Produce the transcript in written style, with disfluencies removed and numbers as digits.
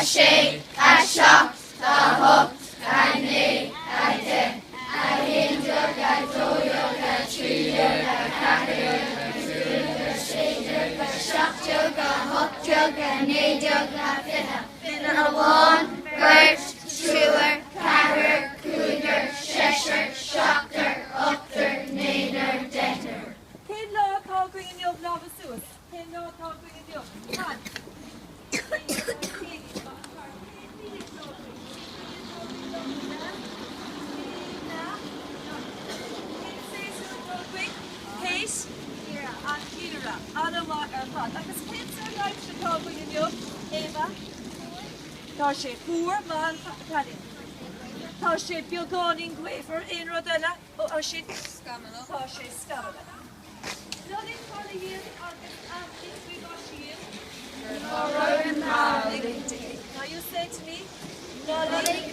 6, 7, 8, 9, 10, 11, 12, 13, 14, 15, 16, 17, 18, 20. Duine amháin, beirt, triúr, ceathrar, cúigear, seisear, seachtar, ochtar, naonúr, deichniúr. Cén lá atá againn inniu lámha suas? Cén lá atá againn inniu? Fan. Kate, Ciara, an-mhaith ar fad. Agus cén sórt aimsire atá againn inniu, Eva? Tá sé fuar, maith an cailín. Tá sé beagáinín gaofar, aon rud eile? Ó, tá sé scamallach. Tá sé scamallach. Nollaig shona dhaoibh agus aifric faoi mhaisín. Now you say to me, Nollaig.